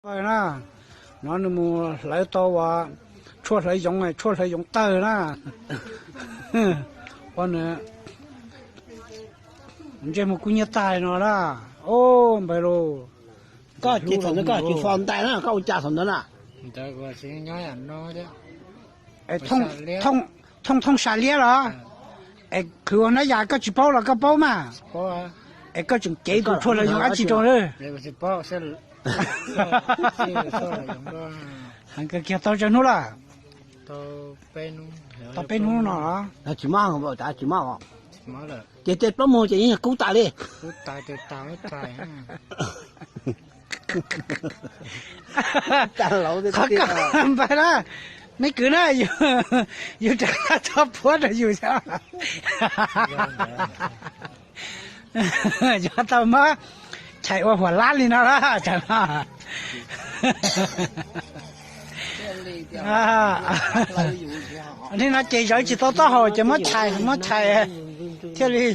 Na, no nws mus hlawv tau uas tshuaj hlawv yoov, tshuaj hlawv yoov tawg na. Ua nws ntsej muag kub hnyiab tag no na. Au, npawg lauj. Koj ces thaum ntawd koj tsis fo ntais na, koj ua cas thaum ntawd na? Thooj thooj sa liab los? Es qhwv ua hnab yas koj tsis paub los koj paub mas. Es koj tseem cev tus tshuaj hlawv yoov dab tsi rau lawm? Heev kawg kiag, tau tsawg hnub lawm? Tau peb hnub no los? Tsis mob, tsis mob. Ces tej plaub muag ces yeej kub tas li. Qhov ko npawg na, me kwv na, yus rov qab tso puab rau yus xyov. Yuav tau muab chais ua huam lab li no lawm. Nim no ces zawv tsis tau taub hau ces muab chais, muab chais thiaj li.